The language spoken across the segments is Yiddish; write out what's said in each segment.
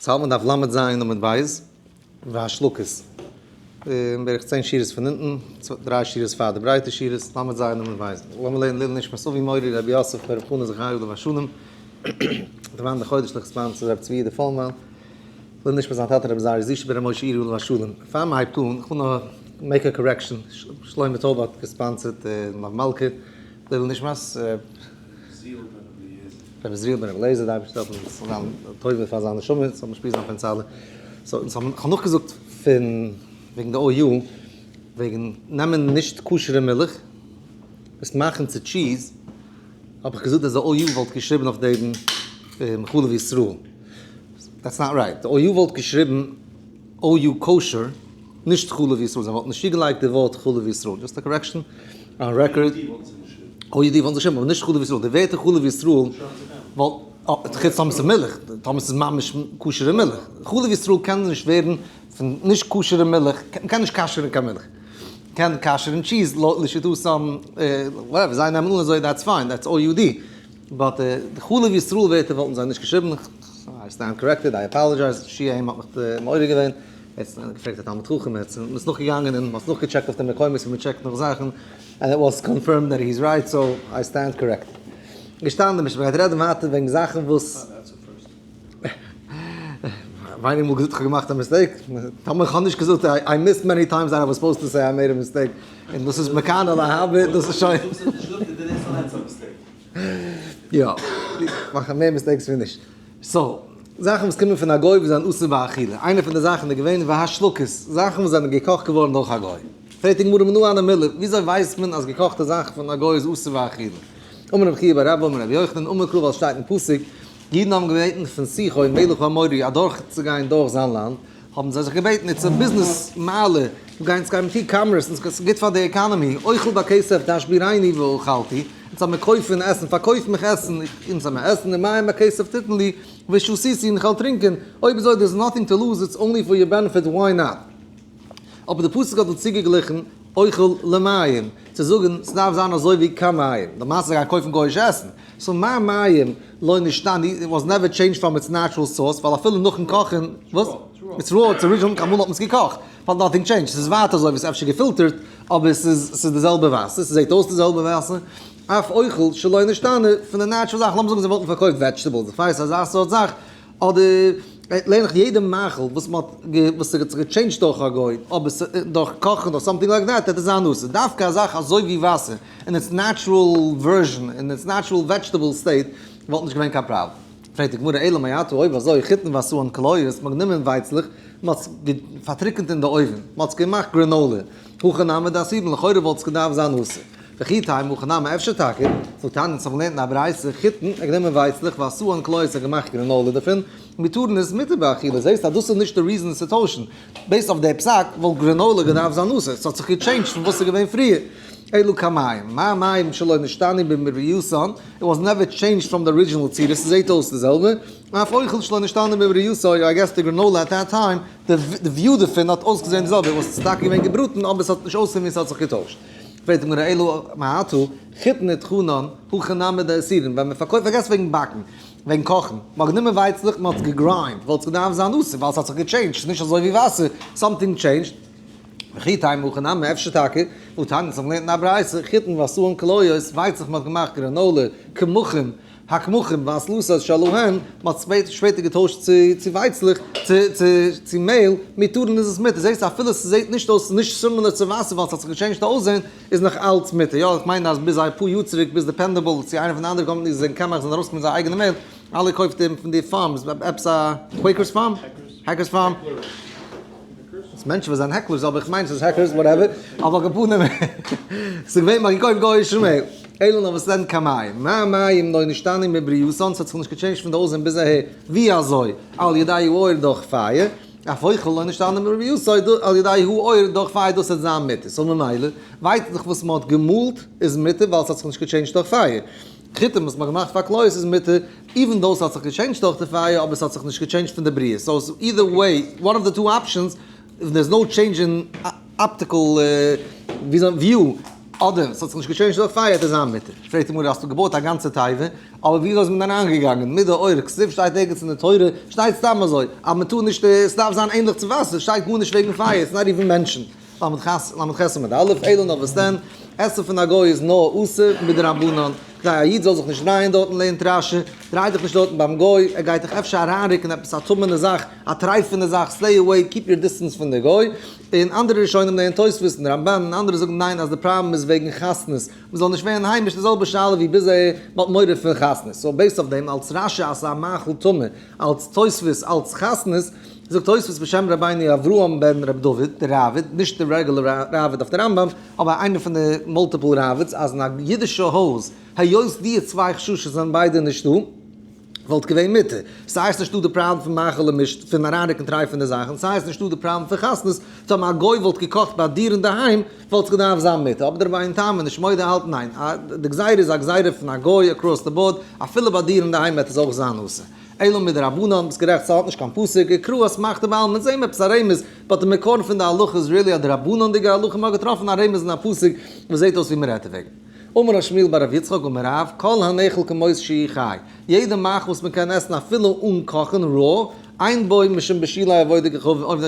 ס'האלט מען דף ל' ז' עמוד ב', והשלקות. בערך 10 שורות פון אונטן, דריי שורות פאר די ברייטע שורות, ל' ז' עמוד ב'. לאמיר לערנען לעילוי נשמת אבי מורי רבי יוסף ברב חנא זכרי' עליו השלום. דערמאן די חודש לך sponsor רבי צבי יהודה פאלמאן. לעילוי נשמת זיין טאטע רבי זרעי זישע ברב משה אירי עליו השלום. פאר מען הייבט אן, איך וויל נאר make a correction, שלמה טויב האט גע sponsor ט מלוה מלכה, לעילוי נשמת. רבי עזריאל בן רבי אליעזר, די אייבערשטער זאל העלפן ס'זאל זיין טובה פאר זיין נשמה, ס'זאל משפיע זיין פאר אונז אלע. so אונז האבן, כ'האב נאכגעזאגט פון וועגן די OU, וועגן נעמען נישט כשר'ע מילך, עס מאכן צו cheese, האב איך געזאגט אז די OU וואלט געשריבן אויף דעם חלב ישראל. That's not right. די OU וואלט געשריבן OU kosher, נישט חלב ישראל, זיי וואלטן נישט צוגעלייגט די ווארט חלב ישראל, just a correction on record. OUD וואלטן זיי געשריבן אבער נישט חלב ישראל, די ווערטער חלב ישראל וואלט, חוץ טאמער ס'איז מילך, טאמער ס'איז ממש כשר'ע מילך, חלב ישראל קען נישט ווערן פון נישט כשר'ע מילך, מ'קען נישט כשר'ן קיין מילך, מ'קען כשר'ן cheese לשיטתם, whatever, זיי נעמען אן אזוי that's fine, that's OUD, but די חלב ישראל ווערטער וואלטן זיי נישט געשריבן, I stand corrected, I apologize, שיע אים האט מיך מעורר געווען. ער האט געפרעגט א תלמיד חכם, ער האט עס נאכגעגאנגען און מ'האט נאכגע check ט אויף די מקומות וואו מ' check ט נאך זאכן, and it was confirmed that he is right, so I stand corrected. געשטאנען די משנה, מ'גייט רעדן ווייטער וועגן זאכן וואס. ווייניג מאל געזאגט כ'האב געמאכט א mistake, טאמער כ'האב נישט געזאגט I missed many times that I was supposed to say I made a mistake, און דאס איז מכאן ולהבא, דאס איז שוין. יא, מאכן מער mistakes ווי נישט. So, זאכן וואס קומען פון א גוי וואס זענען אסור באכילה. איינע פון די זאכן איז געווען והשלקות, זאכן וואס זענען געקאכט געווארן דורך א גוי. פרעגט די גמרא מנא הני מילי, וויאזוי ווייסט מען אז געקאכטע זאכן פון א גוי איז אסור באכילה? אמר רבי חייא בר אבא אמר רבי יוחנן אמר קרא ווייל שטייט אין פסוק, אידן האבן געבעטן פון סיחון מלך האמורי אדורכצוגיין דורך זיין לאנד, האבן זיי זיך געבעטן it's a business מעלה, מיר גייען צו גיין מיט e-commerce און ס'איז גוט פאר די economy, אוכל בכסף תשבירני ואכלתי, אונז זאל מיר קויפן עסן, פארקויף מיך עסן, אונז זאל מיר עסן, ומים בכסף תתן לי, ושתיתי און כ'וועל טרינקען, אויב אזוי there's nothing to lose, it's only for your benefit, why not? אבער די פסוק האט דא צוגעגליכן אוכל למים, צו זאגן ס'דארף זיין אזוי ווי כמים, למעשה זיי גייען קויפן גוי'אישע עסן, so מה מים לא נשתנו, it was never changed from its natural source, ווייל אפילו נאכן קאכן, וואס? It's raw, it's original, קיין מאל האט מען עס געקאכט, ווייל nothing changed, ס'איז ווייטער אזוי ווי ס'איז אפשר געפילטערט, אבער ס'איז ס'איז די זעלבע וואסער, ס'זעט אויס די זעלבע וואסער, אף אוכל שלא נשתנה, פון די natural זאך, לאמיר זאגן זיי וואלטן פארקויפט vegetables, איך ווייס אזא סארט זאך, אדער לערן איך יעדע מאכל וואס מ'האט וואס ס'האט זיך גע change ט דורך א גוי, אבער דורך קאכן אדער something like that, וועט עס זיין אסור, דווקא א זאך אזוי ווי וואסער, אין its natural version, אין its natural vegetable state, וואלט נישט געווען קיין פראבלעם. פרעגט די גמרא אלא מעתה אויב אזוי חיטין ועשאן קליות, מ'האט גענומען ווייצלעך, מ'האט עס פארטריקענט אין די אויוון, מ'האט עס געמאכט granola, הכי נמי דאסירן, לכאורה וואלט עס געדארפט זיין אסור. וכי תימא הכי נמי אפשר טאקע, זאגט תניא אונז האבן געלערנט אין א ברייתא, חיטין, ער האט גענומען ווייצלעך ועשאן קליות ער האט געמאכט granola דערפון, מותרין איז מותר באכילה, זעסט אז דאס איז נישט די reason עס צו טוישן, based אויף די פסק וואלט granola געדארפט זיין אסור, עס האט זיך גע change ט פון וואס איז געווען פריער. אלא כמים, מה מים שלא נשתנו מברייתן, it was never changed from the original צורה, ס'זעהט אויס די זעלבע, אף אוכל שלא נשתנה מברייתו, I guess די granola at that time, די view דערפון האט אויסגעזעהן די זעלבע, it was טאקע געווען געבראטן אבער ס'האט נישט אויסגעזעהן ווי ס'האט זיך געטוישט. פרעגט די גמרא אלא מעתה, חיטין וטחנן, הכי נמי דאסירן, ווען מ'פארקויפט, פארגעס וועגן באקן, וועגן קאכן, מ'האט גענומען ווייצלעך, מ'האט עס גע grind ט, וואלט עס געדארפט זיין אסור, ווייל ס'האט זיך גע change ט, ס'איז נישט אזוי ווי וואסער, something changed. וכי תימא הכי נמי, אפשר טאקע, והתניא אונז האבן געלערנט אין א ברייתא, חיטין ועשאן קליות, ווייצלעך מ'האט געמאכט granola, קמחים, הקמחים והסלתות שלהן, מ'האט שפעטער געטוישט צו ווייצלעך, צו מעהל, מותרין איז עס מותר, זעסט אפילו ס'זעט נישט אויס, ס'איז נישט similar צו וואסער ווייל ס'האט זיך גע change ט אויסזען, איז נאך אלץ מותר, יא איך מיין אז ביז א פאר יאר צוריק ביז Dependable צו איינע פון די אנדערע companies זענען קמח זענען ארויסגעקומען מיט זייער אייגענע מעהל, אלע קויפט אים פון די farms, עפעס א Quakers Farm? Heckers Farm? ס'איז מענטשן וואס זענען hecklers אבער איך מיין ס'איז Heckers whatever, אבער על כל פנים ס'איז געווען מ'האט געקויפט גוי'אישע מעהל, אלא נאר וואס דען כמים, מה מים לא נשתנו מברייתן ס'האט זיך נישט גע change ט פון די אויסזען ביז אהער, ווי אזוי? על ידי האור דורך פייער, אף אוכל לא נשתנה מברייתו על ידי האור דורך פייער דאס וועט זיין מותר, so ממילא ווייטער זיך וואס מ'האט געמאלט איז מותר ווייל ס'האט זיך נישט גע change ט דורך פייער. חיטים וואס מ'האט געמאכט פאר קליות איז מותר, even though ס'האט זיך גע change ט דורך די פייער אבער ס'האט זיך נישט גע change ט פון די בריאה, so either way, one of the two options, if there is no change in optical view. אדער ס'האט זיך נישט גע change ט דורך פייער וועט עס זיין מותר. פרעגט די גמרא האסטו געבויט א גאנצע תיבה, אבער ווי אזוי איז מען אריינגעגאנגען? מדאור כתיב שטייט ערגעץ אין די תורה, שטייט סתם אזוי אז מען טאר נישט, עס דארף זיין ענליך צו וואסער, שטייט גארנישט וועגן פייער, it's not even mentioned. ל"ח עמוד א', אלא נאר וואס דען? עסן פון א גוי איז נאר אסור מדרבנן, כדי א איד זאל זיך נישט דרייען דארטן לערנט רש"י, דריי דיך נישט דארטן ביים גוי, ער גייט דיך אפשר אריינרוקן עפעס א טמא'נע זאך, א טרייפענע זאך, stay away, keep your distance פון די גוי. און אנדערע ראשונים לערנען תוספות און רמב"ן און אנדערע זאגן ניין אז די פראבלעם איז וועגן חתנות, מען זאל נישט ווערן היימיש, די זעלבע שאלה ווי ביז אהער, מען האט מורא פון חתנות, so based אויף דעם אלס רש"י אז ס'איז א מאכל טמא, אלס תוספות אלס חתנות, זאגט תוספות בשם רבינו אברהם בן ר' דוד, די ראב"ד, נישט די רעגולער ראב"ד אויף די רמב"ם, אבער איינער פון די multiple ראב"דס, אז אין א אידישע הויז, היות די צוויי חששות זענען ביידע נישטא, וואלט געווען מותר. סיי איז נישטא די פראבלעם פון מאכל און מישט, פון אריינרוקן טרייפענע זאכן, סיי איז נישטא די פראבלעם פון חתנות, טאמער א גוי וואלט געקאכט ביי דיר אינדערהיים, וואלט עס געדארפט זיין מותר, אבער דער רבינו תם איז נישט מודה האלט ניין, די גזירה איז א גזירה פון א גוי across the board, אפילו ביי דיר אינדערהיים וועט עס אויך זיין אסור. אלא מדרבנן, ביסט גערעכט ס'האט נישט קיין פסוק, וקרא אסמכתא בעלמא, אונז זעהן עפעס א רמז, but די מקור פון די הלכה איז really א דרבנן'דיגע הלכה, מ'האט געטראפן א רמז אין א פסוק וואס זעהט אויס ווי מ'רעדט דערוועגן. אמר ר' שמואל בר רב יצחק אמר רב, כל הנאכל כמות שהוא חי, יעדע מאכל וואס מען קען עסן אפילו אן קאכן, raw, אין בו משום בישולי עובדי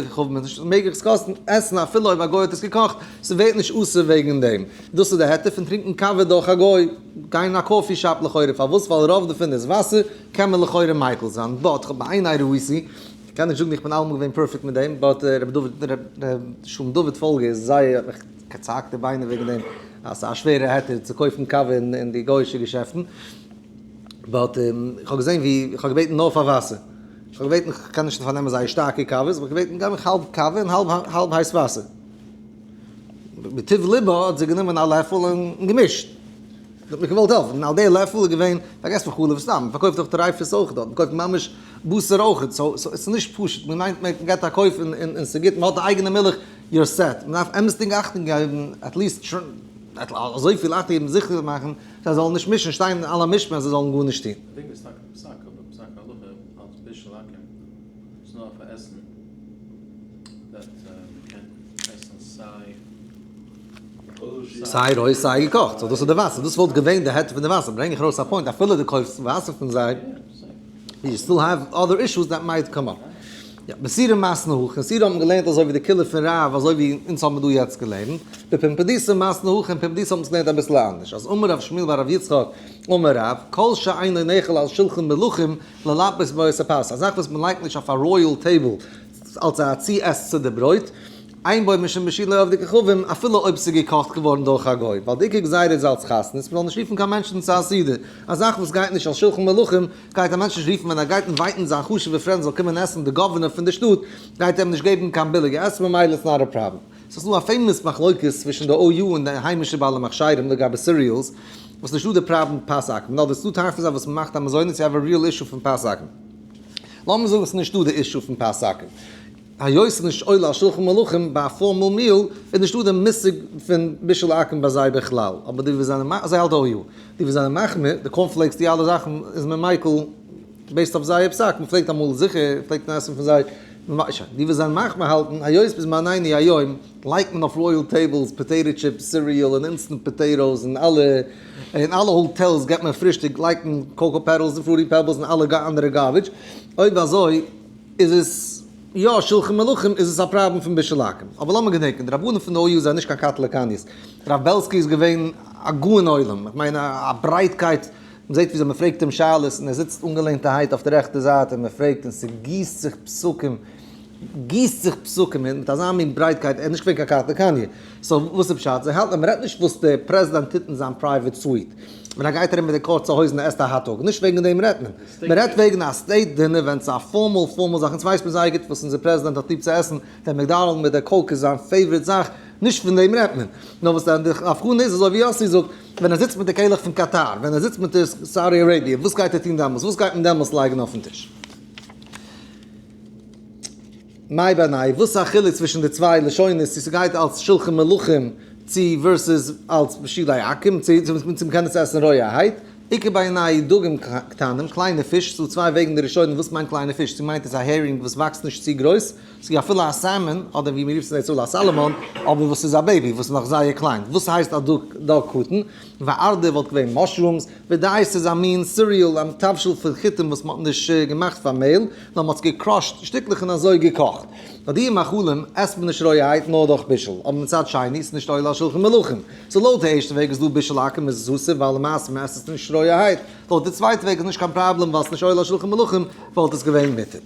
כוכבים, איז נישט מעגליך עס קאסטן, עסן אפילו אויב א גוי האט עס געקאכט, ס'ווערט נישט אסור וועגן דעם. דאס איז די היתר פון טרינקען קאווע דורך א גוי, גיין אין א coffee shop לכאורה, פארוואס? ווייל רוב דערפון איז וואסער, קען מען לכאורה מיקל זיין, but כ'האב בעיני ראיתי, כ'קען נישט זאגן איך בין אלעמאל געווען perfect מיט דעם, but ר' דוד, ר' שלום דוד פאלגער איז זייער, האט מיך געצאקט די ביינער וועגן דעם, אז ס'איז א שווערע היתר צו קויפן קאווע אין די גוי'אישע געשעפטן. but איך האב געזען ווי איך האב געבעטן נאר פאר וואסער, איך האב געבעטן איך קען נישט פארנעמען זייער שטארקע קאוועס, האב איך געבעטן געב מיך האלב קאווע און האלב האלב הייס וואסער, בטוב ליבה האט זי גענומען א לעפל און געמישט, זי האט מיך געוואלט העלפן, און על די לעפל איז געווען, פארגעס פון חלב סתם, מען פארקויפט דאך טרייפות אויך דארט, מען קויפט ממש בשר אויך, so עס איז נישט פשוט, מען מיינט מען געבט א קויף און און ס'גוט, מען האט די אייגענע מילך, you're set, מען דארף אמת'דיג אכטונג געבן, at least אזויפיל אכטונג געבן זיכער מאכן זיי זאלן נישט מישן, שטיין אין אלע משמר אז זיי זאלן גארנישט טון. איך דענק נישט טאקע פסק אבער פסק הלכה אלץ בישול עכו"ם איז נאר פאר עסן that מ'קען עסן סיי סיי רוי סיי געקאכט, so דאס איז די וואסער, דאס וואלט געווען די היתר פון די וואסער, ברענג איך ארויס א point, אפילו דו קויפסט וואסער פון זיי, you still have other issues that might come up. יא, בסורא מתנו הכי, אין סורא האט מען געלערנט אזוי ווי די קולא פון רב, אזוי ווי אונז האבן מיר דא יעצט געלערנט, בפומבדיתא מתנו הכי, אין פומבדיתא האט מען עס געלערנט אביסל אנדערש, אז אמר רב שמואל בר רב יצחק, אמר רב, כל שאינו נאכל על שלחן מלכים, ללפות בו את הפת, א זאך וואס מען לייגט נישט אויף א royal table, אלס א צו עס צו די ברויט, אין בו משום בישולי עובדי כוכבים, אפילו אויב ס'איז געקאכט געווארן דורך א גוי, ווייל די עיקר גזירה איז אלס חתנות, מ'זאל נישט רופן קיין מענטשן צו א סעודה, א זאך וואס גייט נישט על שלחן מלכים, גייט א מענטש נישט רופן ווען ער גייט invite ן זיין חשוב'ע friend זאל קומען עסן, די גאווערנער פון די שטאט גייט אים נישט געבן קיין ביליגע עסן ממילא it's not a problem. ס'איז דא א famous מחלוקת צווישן די OU און די היימישע בעלי מכשירים לגבי cereals, וואס נישטא די פראבלעם פת עכו"ם, נאר ס'דא טייל פון זיי וואס מ'מאכט א מזונות צו have a real issue פון פת עכו"ם. לאמיר זאגן ס'איז נישטא די issue פון פת עכו"ם. היות ס'איז נישט עולה על שלחן מלכים ביי א formal meal, איז נישטא די מושג פון בישול עכו"ם ביי זיי בכלל, אבער די וואס זענען, אזוי האלט OU, די וואס זענען מחמיר, די קארנפלעיקס די אלע זאכן איז מען מיקל based אויף זייער פסק, מען פלעגט אמאל זיכער פלעגט מען עסן פון זיי, די וואס זענען מחמיר האלטן היות בזמנינו היום לייגט מען אויף royal tables potato chips, cereal און instant potatoes און אלע, אין אלע hotels געבט מען פרישטאג לייגט מען Cocoa Pebbles און Fruity Pebbles און אלע אנדערע garbage, אויב אזוי איז עס יא שלחן מלכים איז עס א פראבלעם פון בישול עכו"ם. אבער לאמיר געדענקען, די רבנים פון די OU זענען נישט קיין קטלא קניא'ס. רב בעלסקי איז געווען א גאון עולם, איך מיין א ברייטקייט, מען זעט וויאזוי מען פרעגט אים שאלות און ער זיצט אנגעלענטערהייט אויף די רעכטע זייט און מען פרעגט און ס'גיסט זיך פסוקים, גיסט זיך פסוקים מיט אזא מין ברייטקייט, ער איז נישט געווען קיין קטלא קניא. so וואס איז פשט? זיי האלטן אז מען רעדט נישט וואס דער פרעזידענט טוט אין זיין private suite, ווען ער גייט ארום מיט די קורצע הויזן און עסט א hot dog, נישט וועגן דעם רעדט מען. מען רעדט וועגן א state dinner ווען ס'איז א formal formal זאך, אונז ווייסט מען זייער גוט וואס אונזער פרעזידענט האט ליב צו עסן, דער McDonald מיט דער Coke איז זיין favorite זאך, נישט פון דעם רעדט מען. נאר וואס די הבחנה איז אזוי ווי יאסי זאגט, ווען ער זיצט מיט די קעלעך פון קאטאר, ווען ער זיצט מיט די Saudi Arabia, וואס גייט ער טון דעמאלס? וואס גייט מען דעמאלס לייגן אויפן טיש? מאי בינייהו, וואס איז א חילוק צווישן די צוויי לשונות, צו ס'גייט אלס שלחן מלכים צו versus אלס בישולי עכו"ם, צו צו מ'קען עס עסן רויערהייט? איכא בינייהו דגים קטנים, קליינע פיש, ס'דא צוויי וועגן די ראשונים וואס מיינט קליינע פיש, צו מיינט עס א herring וואס וואקסט נישט צו גרויס, צו אפילו א salmon, אדער ווי מ'רופט עס אין ארץ ישראל א סאלאמאן, אבער וואס איז א baby, וואס איז נאך זייער קליין. וואס הייסט א דג קטן? וערדה וואלט געווען mushrooms, ודייס איז א מין cereal, א תבשיל פון חיטים וואס מ'האט נישט געמאכט פאר מעהל, נאר מ'האט עס געקראשט שטיקלעך און אזוי געקאכט. נאר די מאכלים עסט מען נישט רויערהייט נאר דורך בישול, אבער מצד שני ס'איז נישט עולה על שלחן מלכים. so לויט די ערשטע וועג איז דא בישול עכו"ם איז עס אסור ווייל למעשה מ'עסט עס נישט רויערהייט, לויט די צווייטע וועג איז נישט קיין פראבלעם ווייל ס'איז נישט עולה על שלחן מלכים וואלט עס געווען מותר.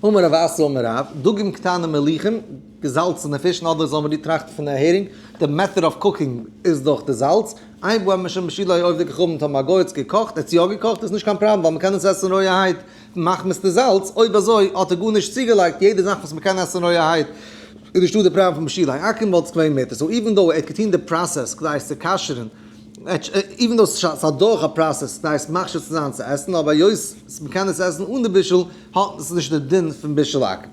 אמר רב אסי אמר רב, דגים קטנים מליחים, געזאלצענע פיש, און אדער זאל מען טראכטן פון א herring, די method of cooking איז דורך די זאלץ, אין בהם משום בישולי עובדי כוכבים טאמער א גוי האט עס געקאכט, ער האט עס יא געקאכט איז נישט קיין פראבלעם ווייל מ'קען עס עסן רויערהייט מחמת די זאלץ, אויב אזוי האט ער גארנישט צוגעלייגט, יעדע זאך וואס מ'קען עסן רויערהייט איז נישטא די פראבלעם פון בישולי עכו"ם וואלט עס געווען מותר, so even though ער האט געטון די process כדי עס צו כשר'ן, even though ס'איז אדורך א process כדי עס מכשיר צו זיין צו עסן, אבער היות מ'קען עס עסן אן די בישול האט עס נישט די דין פון בישול עכו"ם.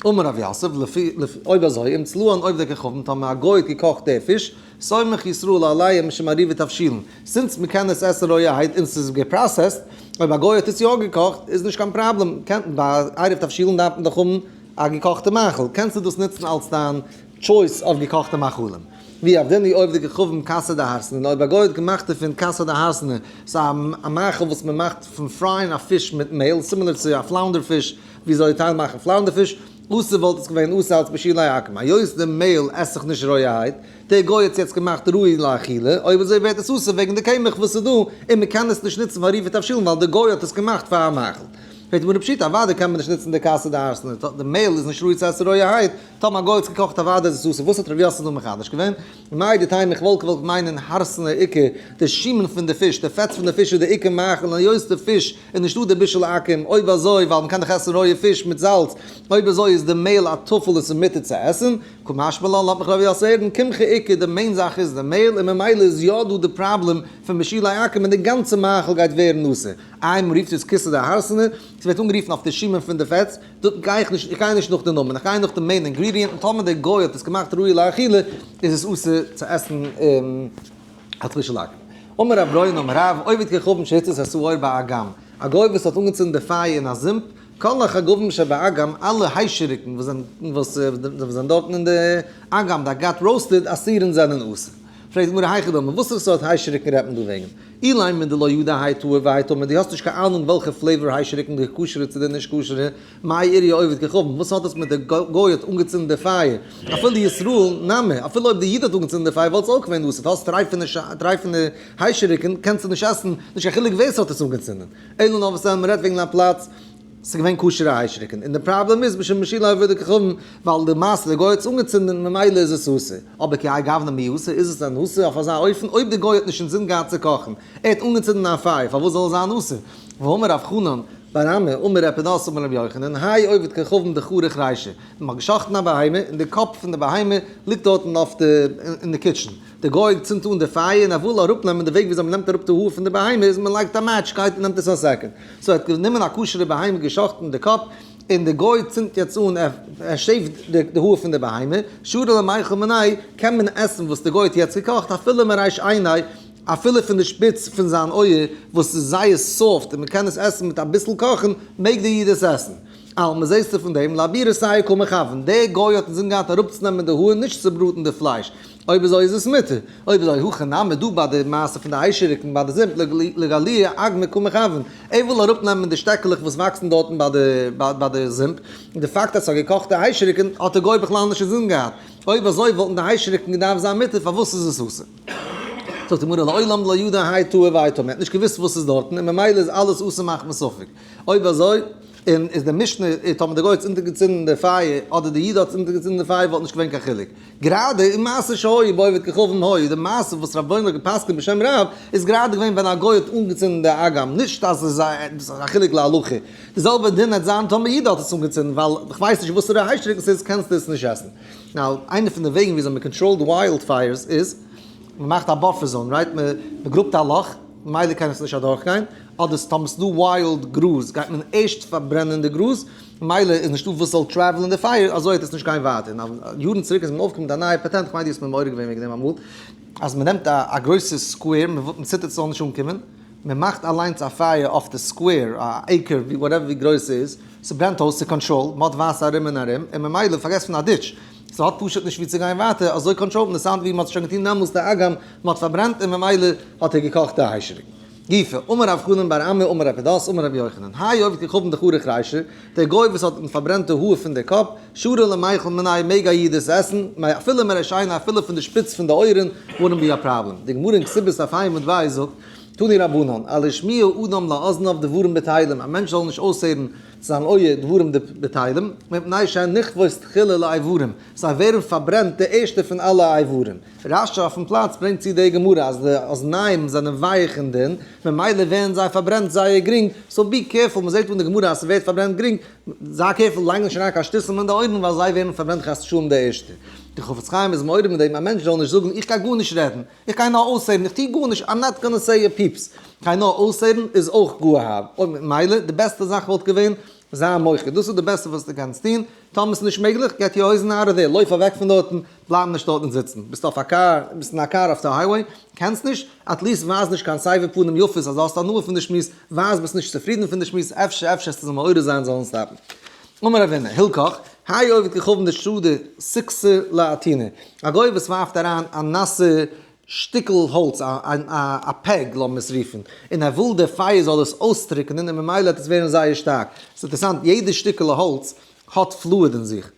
אמר רב יוסף, לפי, אויב אזוי, אם צלוהן עובדי כוכבים, טאמער א גוי האט געקאכט די פיש, סומך ישראל עליהם משום עירובי תבשילין. since מ'קען עס עסן רויערהייט און ס'איז געפראסעסט, אויב א גוי האט עס יא געקאכט, איז נישט קיין פראבלעם, ביי עירוב תבשילין דארף מען דאך האבן א געקאכטע מאכל, קענסטו דאס נוצן אלס דיין choice אויף געקאכטע מאכלים. ואי עבדינהו עובדי כוכבים כסא דהרסנא, און אויב א גוי האט געמאכט דערפון כסא דהרסנא, ס'איז א מאכל וואס מען מאכט פון פרייען א פיש מיט מעהל, similar צו א flounder פיש, וויאזוי טייל מאכן flounder פיש, אסור וואלט עס געווען אסור אלס בישולי עכו"ם, היות די מעהל עס איך נישט רויערהייט, דער גוי האט עס יעצט געמאכט ראוי לאכילה, אויב אזוי ווערט עס אסור וועגן די קמח וואס איז דא, און מען קען עס נישט נוצן פאר עירובי תבשילין ווייל דער גוי האט עס געמאכט פאר א מאכל. פרעגט די גמרא פשיטא, אוודאי קען מען נישט נוצן די כסא דהרסנא, די מעהל איז נישט ראוי צו עסן רויערהייט, טאמער א גוי האט עס געקאכט אוודאי איז עס אסור, וואס האט ר' יוסף דא מחדש געווען? מהו דתימא איך וואלט געוואלט מיינען הרסנא עיקר, די שומן פון די פיש, די פעטס פון די פיש איז די עיקר מאכל און היות די פיש איז נישטא די בישול עכו"ם, אויב אזוי ווייל מ'קען דאך עסן רויע פיש מיט זאלץ, אויב אזוי איז די מעהל א טפל און ס'איז מותר צו עסן, קא משמע לן לאזט מיך ר' יוסף הערן, קמחא עיקר, די main זאך איז די מעהל און ממילא איז יא דא די פראבלעם פון בישולי עכו"ם און די גאנצע מאכל גייט ווערן אסור. איי מ'רופט עס כסא דהרסנא, ס'ווערט אנגערופן אויף די שומן פון די פעטס, דא גיי איך נישט, איך גיי נישט נאך די נאמען, איך גיי נאך די main ingredient, און טאמער דער גוי האט עס געמאכט ראוי לאכילה, איז עס אסור צו עסן אלס בישול עכו"ם. אמר רב ברוין אמר רב, עובד כוכבים שהצית את האור באגם, א גוי וואס האט אנגעצינדן די פייער אין א זומפ, כל החגבים שבאגם, אלע היישעריקן וואס זענען וואס זענען דארטן אין די אגם, that got roasted, אסורין זענען אסור. פרעגט די גמרא היכי דמי, וואסערע סארט היישעריקן רעדט מען דא וועגן? אילימא דלא ידע האי טהור והאי טמא, דו האסט נישט קיין אהנונג וועלכע flavor היישעריקן די כשר'ע צו די נישט כשר'ע, מאי איריא עובד כוכבים, וואס האט עס מיט די גוי האט אנגעצינדן די פייער, אפילו ישראל נמי, אפילו אויב די איד האט אנגעצינדן די פייער וואלט עס אויך געווען אסור, האסט טרייפענע היישעריקן קענסטו נישט עסן, נישט קיין חילוק ווער ס'האט עס אנגעצינדן, אלא נאר וואס מ'רעדט וועגן א פלאץ ס'איז געווען כשר'ע היישעריקן, און די פראבלעם איז משום בישולי עובדי כוכבים, ווייל די מעשה די גוי האט עס אנגעצינדן ממילא איז עס אסור, אבער כי האי גוונא מי אסור, איז עס דען אסור אויף אזא אופן אויב די גוי האט נישט אינזין געהאט צו קאכן, ער האט אנגעצינדן א פייער פארוואס זאל עס זיין אסור? והאמר רב חנן בר אמי אמר ר' פדת אמר רבי יוחנן, האי עובד כוכבים דחרוך רישא, מען האט געשחט'ן א בהמה און די קאפ פון די בהמה ליגט דארטן אויף די אין די kitchen, די גוי צינדט אן די פייער און ער וויל אראפנעמען די וועג וויאזוי מען נעמט אראפ די האר פון די בהמה איז מען לייגט א match גייט און נעמט עס א second, so ער האט גענומען א כשר'ע בהמה געשחט'ן די קאפ און די גוי צינדט יעצט אן ער שעיווט די האר פון די בהמה, שרי למיכל מיניה, קען מען עסן וואס די גוי האט יעצט געקאכט אפילו מריש עיניה, אפילו פון די שפיץ פון זיין אויער וואס איז זייער soft און מען קען עס עסן מיט אביסל קאכן, מעג די איד עס עסן. אלמא זעסטו פון דעם, לעבורי שער קא מכוון, דער גוי האט אינזין געהאט אראפצונעמען די האר נישט צו בראטן די פלייש, אויב אזוי איז עס מותר, אויב אזוי הכא נמי דא ביי די מעשה פון די היישעריקן ביי די זומפ לגלויי אגמא קא מכוון, ער וויל אראפנעמען די שטעקעלעך וואס וואקסן דארטן ביי די זומפ, און די פאקט אז ס'האט געקאכט די היישעריקן האט דער גוי בכלל נישט אינזין געהאט, אויב אזוי וואלטן די היישעריקן געדארפט זיין מותר פארוואס איז עס אסור? זאגט די גמרא לעולם לא ידע האי טהור והאי טמא, ער האט נישט געוואוסט וואס איז דארטן און ממילא איז אלעס אסור מחמת ספק, אויב אזוי און איז די משנה איז טאמער די גוי האט אונטערגעצינדן די פייער אדער די איד האט אונטערגעצינדן די פייער וואלט נישט געווען קיין חילוק. גראדע אין מעשה שהיה בעובד כוכבים היה, די מעשה וואס רב בוים האט גע'פסק'נט בשם רב איז גראדע געווען ווען א גוי האט אנגעצינדן די אגם, נישט אז עס איז א חילוק להלכה. די זעלבע דין העט זיין טאמער איד האט עס אנגעצינדן ווייל כ'ווייס נישט וואסערע היישעריקן ס'איז קענסטו עס נישט עסן. now איינע פון די וועגן וויאזוי מ'קאנטראלט wildfires איז מ'מאכט א buffer zone right? מ'גראבט א לאך ממילא קען עס נישט אדורכגיין, אדער טאמער ס'דא wild גראז גייט מען ערשט פארברענען די גראז, ממילא איז נישטא וואס זאל טרעוולען די פייער, אזוי וועט עס נישט גיין ווייטער. און יארן צוריק איז מען אויפגעקומען מיט א נייע פאטענט, כ'מיין דו האסט מיר מעורר געווען וועגן דעם אמאל, אז מען נעמט א גרויסע square, מען ציטערט ס'זאל נישט אנקומען, מען מאכט אליינס א פייער אויף די square, א acre, whatever ווי גרויס ס'איז, ס'ברענט אויס, ס'איז controlled, מ'האט וואסער ארום און ארום, און ממילא פארגעס פון א ditch, ס'האט פשוט נישט ווי צו גיין ווייטער, אזוי control ט מען עס היינט ווי מ'האט עס שוין געטון דעמאלס די אגם, מ'האט פארברענט און ממילא האט ער געקאכט די היישעריק. גופא, אמר רב חנן בר אמי אמר רב פדת אמר רבי יוחנן, האי עובד כוכבים דחרוך רישא, דער גוי וואס האט פארברענטע האר פון די קאפ, שרי למיכל מיניה מעג א איד עס עסן, אפילו מרישייני אפילו פון די שפיץ פון די אויערן, wouldn't be a problem. די גמרא אין כתובות דף ה' עמוד ב' זאגט, תנו רבנן, אל ישמיע אדם לאזניו דברים בטלים, א מענטש זאל נישט אויסהערן צו זיין אויער דברים בטלים, מפני שהן נכוות תחילה לאיברים, זיי ווערן פארברענט די ערשטע פון אלע איברים. רש"י אויפן פלאץ ברענגט צו די גמרא אז די אזניים זענען ווייך און דין, ממילא ווערן זיי פארברענט זייער גרינג, so be careful, מ'זעט אן די גמרא אז ס'ווערט פארברענט גרינג, זיי careful, לייג נישט אריין קיין שטותים אין די אויערן ווייל זיי ווערן פארברענט חס ושלום די ערשטע. די חפץ חיים איז מעורר מיט דעם, א מענטש זאל נישט זאגן איך גיי גארנישט רעדן, איך גיי נאר אויסהערן, איך טו גארנישט, I'm not gonna say a פיפס, גיי נאר אויסהערן איז אויך גאר הארב, אויב ממילא די בעסטע זאך וואלט געווען זיי מוחה, דאס איז די בעסטע וואס דו קענסט טון, טאמער ס'איז נישט מעגליך, get your הויזן out of there, לויף אוועק פון דארטן, בלייב נישט דארטן זיצן, ביסט אויף א קאר, ביסט אין א קאר אויף די highway, קענסט נישט, at least ווייז נישט קיין סבר פנים יפות אז דו האסט הנאה פון די שמועס, ווייז ביסט נישט צופרידן פון די שמועס, אפשר אפשר עסטו זיי מעורר זיין זאלן stop ן. אמר רבינא, הילכך, האי עובד כוכבים דשדי סיכתא לאתונא, א גוי וואס ווארפט אריין א נאסע שטיקל האלץ, א peg לאמיר עס רופן, און ער וויל די פייער זאל עס אויסטרוקענען און ממילא וועט עס ווערן זייער שטארק. ס'איז אינטערעסאנט, יעדע שטיקעלע האלץ האט fluid אין זיך.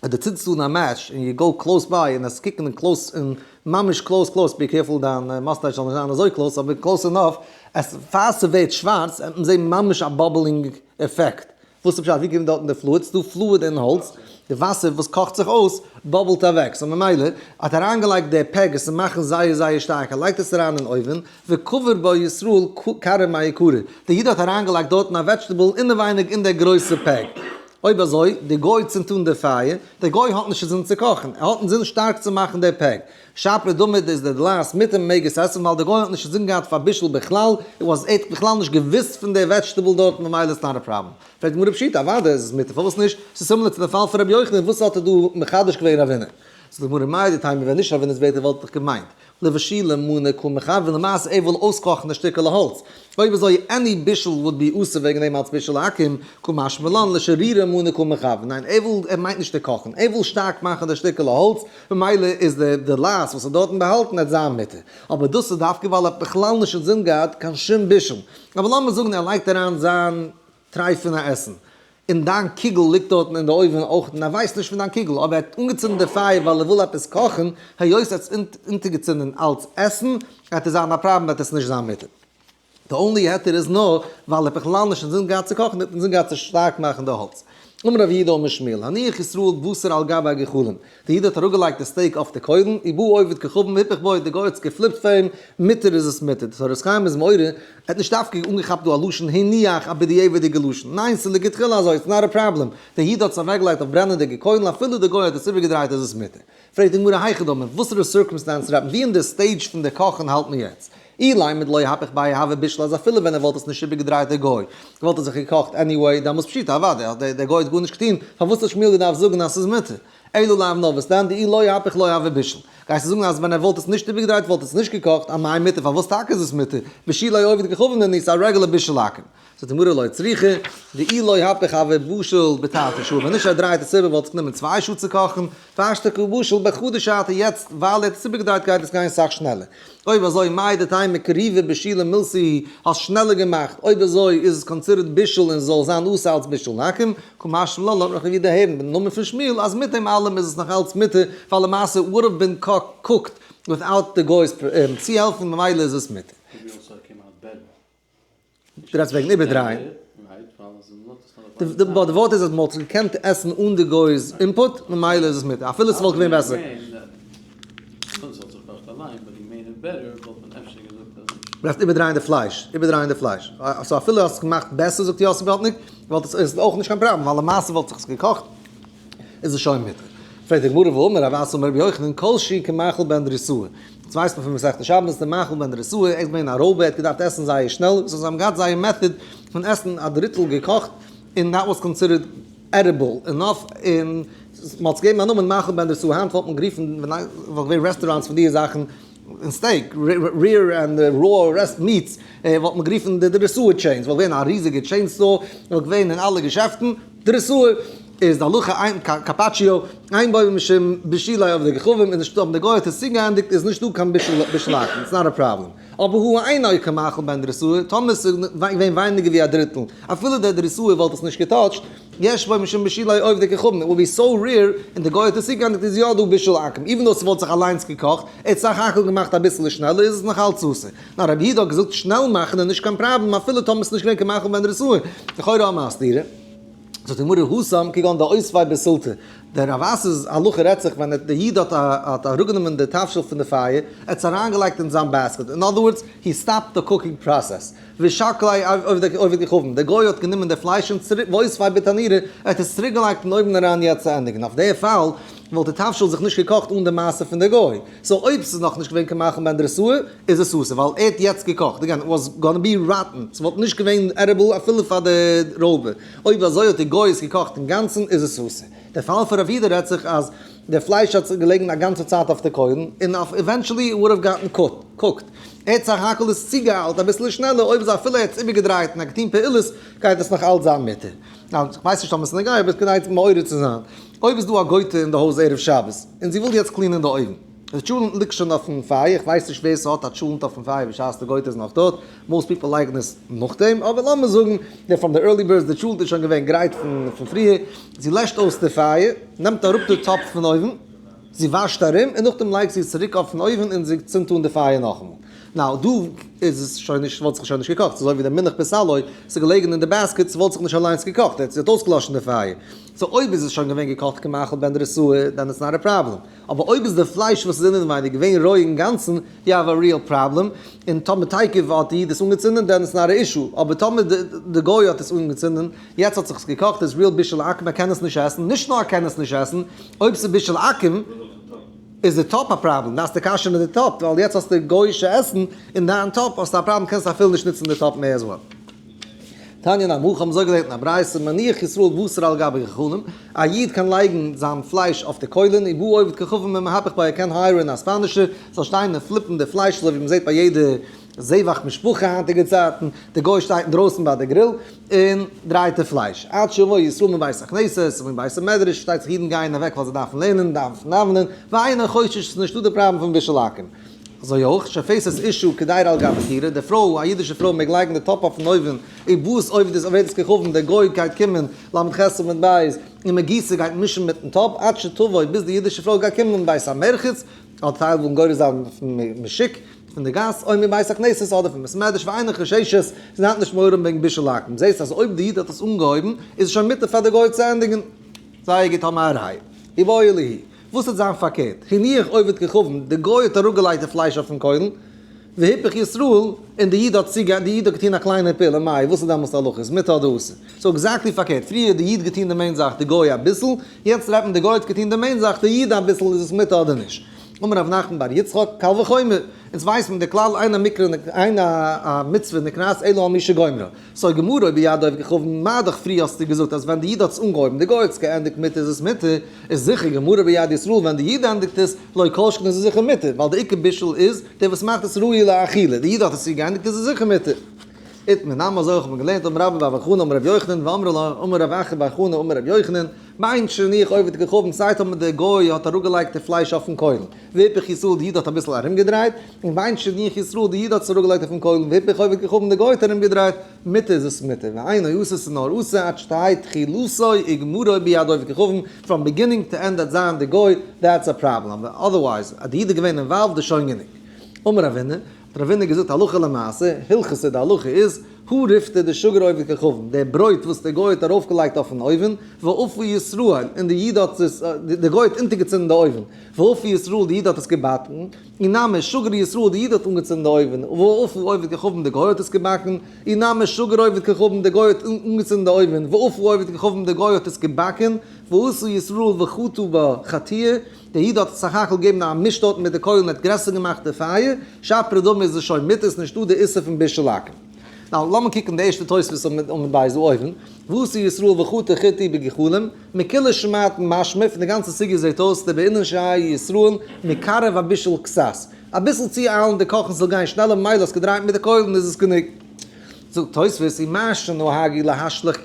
אז דו צינדסט אן א match און you go close by און עס קוקן אין close און ממש close close, be careful דיין mustache זאל נישט זיין אזוי close, אבער close enough, עס פאר ס'ווערט שווארץ וועט מען זען ממש א bubbling effect. וואס איז פשט? ווי קומט דארטן די fluid? ס'דא fluid אין האלץ, די וואסער וואס קאכט זיך אויס bubble ט אוועק, so ממילא האט אריינגעלייגט די peg עס צו מאכן זייער זייער שטארק, ער לייגט עס אריין אין אויווען, וקבר בה ישראל כרעא מעיקרא, די איד האט אריינגעלייגט דארטן א vegetable אינעווייניג אין די גרויסע peg, אויב אזוי, די גוי צינדט אן די פייער, די גוי האט נישט אינזין צו קאכן, ער האט אינזין שטארק צו מאכן די peg, שפרא דמית איז די דלעת מותר מעג עס עסן ווייל די גוי האט נישט אינזין געהאט פאר בישול בכלל, ער וואס ער האט בכלל נישט געוויסט פון די vegetable דארט ממילא איז not a problem. פרעגט די גמרא פשיטא אוודאי איז עס מותר פארוואס נישט? ס'איז similar צו די פאל פון רבי יוחנן וואס האט ער דא מחדש געווען רבינא? זאגט די גמרא מהו דתימא ווען נישט רבינא'ס ווערטער וואלט איך געמיינט לבשולא מנא קא מכוון למעשה ער וויל אויסקאכן די שטיקעלע האלץ אויב אזוי any בישול would be אסור וועגן דעם אלס בישול עכו"ם קא משמע לן לשרירא מנא קא מכוון ניין ער וויל ער מיינט נישט צו קאכן ער וויל שטארק מאכן די שטיקעלע האלץ ממילא איז די דלעת וואס איז דארטן באהאלטן עט זיין מותר. אבער דאס איז דווקא ווייל ער האט בכלל נישט אינזין געהאט קיין שום בישול. אבער לאמיר זאגן ער לייגט אריין זיין טרייפענע עסן, און דיין קוגל ליגט דארטן אין די אויווען אויך און ער ווייסט נישט פון דיין קוגל, אבער ער האט אנגעצינדן די פייער ווייל ער וויל עפעס קאכן, היות ער האט עס אונטערגעצינדן אלץ עסן, גייט עס זיין א פראבלעם וועט עס נישט זיין מותר. די only היתר איז נאר ווייל ער האט בכלל נישט אינזין געהאט צו קאכן, ער האט אינזין געהאט צו שטארק מאכן די האלץ. אמר רב יהודה אמר שמואל, הניח ישראל בשר על גבי הגחלים, די איד האט אראפגעלייגט די steak אויף די קוילן, ובא עובד כוכבים והיפך בו, די גוי האט עס גע flip ט פאר אים, מותר איז עס מותר. די תורת חיים איז מעורר, ער האט נישט דווקא אנגעכאפט דא א לשון הניח א בדיעבד'יגע לשון, ניין ס'איז לכתחילה אזוי, it's not a problem, די איד האט עס אוועקגעלייגט אויף ברענענדיגע קוילן אפילו די גוי האט עס איבערגעדרייט איז עס מותר. פרעגט די גמרא היכי דמי, וואסערע circumstance רעדט מען, ווי אין די stage פון די קאכן האלט מען יעצט? אילימא דלא היפך ביה הוי בישול אז אפילו ווען ער וואלט עס נישט איבערגעדרייט דער גוי וואלט ער זיך געקאכט anyway דאמאלס פשיטא אוודאי האט דער גוי האט גארנישט געטון פארוואס האט שמואל געדארפט זאגן אז ס'איז מותר? אלא לאו נאר וואס דען דאי לא היפך לא הוי בישול גייסטו זאגן אז ווען ער וואלט עס נישט איבערגעדרייט וואלט עס נישט געקאכט אמאי מותר פארוואס טאקע איז עס מותר בשילי עובד כוכבים נינהו ס'איז א רעגולער בישול עכו"ם זאגט די גמרא לא צריכא דאי לא היפך הוי בשיל בתרתי שעה ווען נישט ער דרייט עס איבער וואלט עס גענומען 2 שעה צו קאכן, והשתא קא בשיל בחדא שעתא יעצט ווייל ער האט עס איבערגעדרייט גייט עס גיין סאך שנעלער. אויב אזוי מהו דתימא קריבא בשילי מילתא האסט שנעלער געמאכט אויב אזוי איז עס considered בישול און זאל זיין אסור אלץ בישול עכו"ם, קא משמע לן לאזט מיך ווידער הערן דעם נאמען פון שמואל אז מיט דעם אלעם איז עס נאך אלץ מותר ווייל למעשה would have been cooked without די גוי'ס צוהעלפן ממילא איז עס מותר. דו רעדסט וועגן איבערדרייען. די ווארט איז אז מ'וואלט עס געקענט עסן אן די גוי'ס input, ממילא איז עס מותר, אפילו ס'וואלט געווען בעסער. מ'דארף איבערדרייען די פלייש, איבערדרייען די פלייש. so אפילו האסט עס געמאכט בעסער זאגט יוסי בלאטניק, וואלט עס איז אויך נישט קיין פראבלעם, ווייל למעשה וואלט זיך עס געקאכט, איז עס שוין מותר. פרעגט די גמרא והאמר רב אסי אמר רבי יוחנן כל שהוא כמאכל בן דרוסאי. דאס ווייסט מען פון מסכת שבת, דער מאכל בן דרוסאי, ער איז געווען א רויבער, ער האט געדארפט עסן זייער שנעל, so זיי האבן געהאט זייער method פון עסן א דריטל געקאכט, און that was considered. edible enough און מ'האט עס געגעבן א נאמען מאכל בן דרסוה, היינט וואלט מען גערופן ווען וואלט געווען restaurants פון די זאכן און steak, rare and raw rest meats, וואלט מען גערופן די דרסוה chains, וואלט געווען א ריזיגע chain store, וואלט געווען אין אלע געשעפטן, דרסוה איז די הלכה אין carpaccio, אין בו משום בישולי עובדי כוכבים, איז נישטא אויב די גוי האט עס צוגעענדיגט איז נישטא קיין בישול עכו"ם, it's not a problem. אבער הא אינו כמאכל בן דרוסאי, טאמער עס איז געווען ווייניגער ווי א דריטל, אפילו דער דרוסאי וואלט עס נישט געטאטשט, יש בו משום בישולי עובדי כוכבים, it would be so rare, און די גוי האט עס צוגעענדיגט איז יא דא בישול עכו"ם, even though ס'וואלט זיך אליינס געקאכט, ער האט סך הכל געמאכט אביסעלע שנעלער איז עס נאך אלץ אסור. נאר רבי יהודה האט געזאגט שנעל מאכן איז נישט קיין פראבלעם אפילו טאמער עס איז נישט געווען כמאכל בן דרוסאי, לכאורה האבן מיר א סתירה. זאגט די גמרא התם כגון דאותביה בסילתא, דער רב אסי'ס הלכה רעדט זיך ווען די איד האט האט אראפגענומען די תבשיל פון די פייער, ער האט עס אריינגעלייגט אין זיין basket, in other words, he stopped the cooking process, ושקליה עובד כוכבים, דער גוי האט גענומען די פלייש און צוריק ואותביה בתנורא, ער האט עס צוריק געלייגט אין אויוון אריין יעצט צו ענדיגן, אויף די פאל וואלט די תבשיל זיך נישט געקאכט אן די מעשה פון די גוי, so אויב ס'איז נאכנישט געווען כמאכל בן דרוסאי איז עס אסור ווייל ער האט יעצט געקאכט, again it was gonna be rotten, ס'וואלט נישט געווען edible אפילו פאר די רויבער, אויב אזוי האט די גוי עס געקאכט אינגאנצן איז עס אסור. די פאל פון רב יהודה רעדט זיך אז די פלייש האט געלעגן א גאנצע צייט אויף די קוילן און אויף eventually it would have gotten cooked, ער האט סך הכל עס צוגעאיילט אביסל שנעלער, אויב איז אפילו ער האט עס איבערגעדרייט און א געטון פעולות גייט עס נאך אלץ זיין מותר. כ'ווייס נישט אויב עס איז נוגע אבער כדאי מעורר צו זיין. אויב איז דא א גויטע אין די הויז ערב שבת, און זי וויל יעצט clean ען די אויוון, די טשולענט ליגט שוין אויפן פייער, איך ווייס נישט ווער ס'האט א טשולענט אויפן פייער בשעת די גויטע איז נאך דארט, most people לייגן עס נאכדעם, אבער לאמיר זאגן דער from the early birds, די טשולענט איז שוין געווען גרייט פון פריער, זי לעשט אויס די פייער, נעמט אראפ די טאפ פון אויוון, זי וואשט ארום, און נאכדעם לייגט זי עס צוריק אויפן אויוון און זי צינדט אן די פייער נאכאמאל. now דא איז עס שוין נישט, וואלט זיך שוין נישט געקאכט, ס'איז אזוי ווי די מונח בסלו, ס'איז געלעגן אין די basket, ס'וואלט זיך נישט אליינס געקאכט, זי האט אויסגעלאשן די פייער. so אויב איז עס שוין געווען געקאכט כמאכל בן דרוסאי, then it's not a problem. אבער אויב איז די פלייש וואס איז אינעווייניג געווען רוי אינגאנצן, you have a real problem, און טאמער תיכף האט די איד עס אנגעצינדן, then it's not a issue. אבער טאמער די גוי האט עס אנגעצינדן, יעצט האט זיך עס געקאכט, איז real בישול עכו"ם, ער קען עס נישט עסן, נישט נאר ער קען עס נישט עסן, אויב ס'איז בישול עכו"ם, איז די טאפ א פראבלעם, דארפסטו כשר'ן די טאפ, ווייל יעצט האסטו גוי'אישע עסן אין דיין טאפ, האסטו א פראבלעם קענסט אפילו נישט נוצן די טאפ מער as well. תניא נמי הכי האבן אזוי געלערנט אין א ברייתא, מניח ישראל בשר על גבי גחלים, א איד קען לייגן זיין פלייש אויף די קוילן, ובא עובד כוכבים ומהפך בו, ער קען hire ען א ספאנישער זאל שטיין און flip ן די פלייש אזוי ווי מען זעט ביי יעדע זבח משפחה היינטיגע צייטן, די גוי שטייט אינדרויסן ביי די grill און דרייט די פלייש, עד שיבוא ישראל מבית הכנסת ומבית המדרש, פארשטייט זיך אידן גייען אוועק ווייל זיי דארפן לערנען, דארפן דאווענען, ואינו חושש, ס'איז נישטא די פראבלעם פון בישול עכו"ם. אזוי אויך, שופכת אשה קדירה על גבי כירה, די פרוי, א אידישע פרוי מעג לייגן די טאפ אויפן אויוון, ובאת עובדת עובדת כוכבים, דער גוי גייט קומען, ל"ח עמוד ב', ומגיסה גייט מישן מיטן טאפ, עד שתבוא, ביז די אידישע פרוי גייט קומען מבית המרחץ, אדער טייל ווילן גורס זיין פון משוק, פון די גאס, או מבית הכנסת אדער פון בית מדרש, ואינה חוששת, זי האט נישט מורא וועגן בישול עכו"ם, זעסט אז אויב די איד האט עס אנגעהויבן, איז עס שוין מותר פאר די גוי צו ענדיגן. זייער גוט האבן א ראיה. איבעיא להו. וואס וועט זיין פארקערט? הניח עובד כוכבים, די גוי האט אראפגעלייגט די פלייש אויפן קוילן, והיפך ישראל, און די איד האט צוגע די איד האט געטון א קליינע פעולה, מאי, וואס איז דעמאלטס די הלכה? איז מותר אדער אסור? so exactly פארקערט, פריער האט די איד געטון די main זאך, די גוי אביסל, יעצט רעדט מען די גוי האט געטון די main זאך, די איד אביסל, איז עס מותר אדער נישט? אמר רב נחמן בר יצחק, קל וחומר, אונז ווייסן די כלל אין המקרא אין המצוה נקראת אלא על מי שגומרה. so גמרו ביד עובד כוכבים, מה דאך פריער האסטו געזאגט אז ווען די איד האט עס אנגעהויבן די גוי האט עס געענדיגט מותר איז עס מותר, איז זיכער גמרו ביד ישראל ווען די איד ענדיגט עס, לא כל שכן איז עס זיכער מותר, ווייל די עיקר בישול איז דער וואס מאכט עס ראוי לאכילה, די איד האט עס צוגעענדיגט איז עס זיכער מותר. איתמר נמי אזוי האט מען געלערנט אמר רבה בר בר חנה אמר רבי יוחנן ואמרי לה אמר רב אחא בר חנה אמר רבי יוחנן, בין שהניח עובד כוכבים סיי טאמער דער גוי האט אראפגעלייגט די פלייש אויפן קוילן, והיפך ישראל די איד האט אביסל ארומגעדרייט, און בין שהניח ישראל די איד האט עס אראפגעלייגט אויפן קוילן והיפך עובד כוכבים די גוי האט ארומגעדרייט, מותר איז עס מותר, ואינו אסור ס'איז נאר אסור עד שתהא תחילתו וגמרו ביד עובד כוכבים, from beginning to end וועט זיין די גוי, that's a problem, אבער otherwise אז די איד איז געווען involved איז שוין גענוג. אמר רבינא, האט רבינא געזאגט הלכה למעשה, הלכתא די הלכה איז, הא ריפתא דשגר עובד כוכבים, דער ברויט וואס דער גוי האט ארויפגעלייגט אויפן אויוון, ואפו ישראל, און די איד האט עס, דער גוי האט אונטערגעצינדן די אויוון, ואפו ישראל, די איד האט עס געבאקן, אי נמי שגר ישראל, די איד האט אנגעצינדן די אויוון, ואפו עובד כוכבים, די גוי האט עס געבאקן, אי נמי שגר עובד כוכבים, די גוי האט אנגעצינדן די אויוון, ואפו עובד כוכבים, די גוי האט עס געבאקן, ואתא ישראל וחטא בה חטיה, דער איד האט סך הכל געגעבן א מיש דארטן מיט די קוילן, ער האט גרעסער געמאכט די פייער, שפיר דמי איז עס שוין מותר, ס'נישטא די איסור פון בישול עכו"ם. Now, לאמיר קוקן די ערשטע תוספות עמוד בית דא אויבן, ואתא ישראל וחטו חיטי בגחלים, מכולה שמעתין משמע, פון די גאנצע סוגיא זעט אויס דבעינן שיהא ישראל מקרב הבישול קצת, אביסל צו איילן די קאכן ס'זאל גיין שנעלער ממילא האסט געדרייט מיט די קוילן איז עס גענוג. זאגט תוספות, ומה שנהגו להשליך